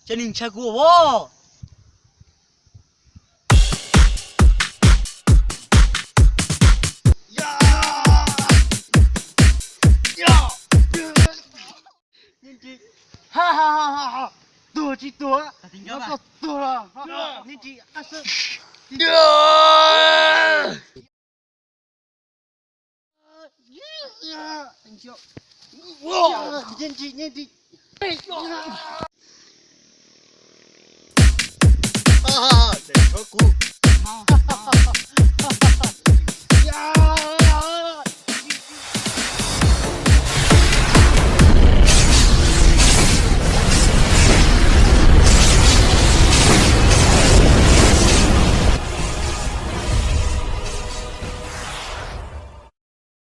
Ces nws ntshai kuv os. Tuag tsis tuag, koj tuag los, nej tsis qab xwb. Tshuav kuv.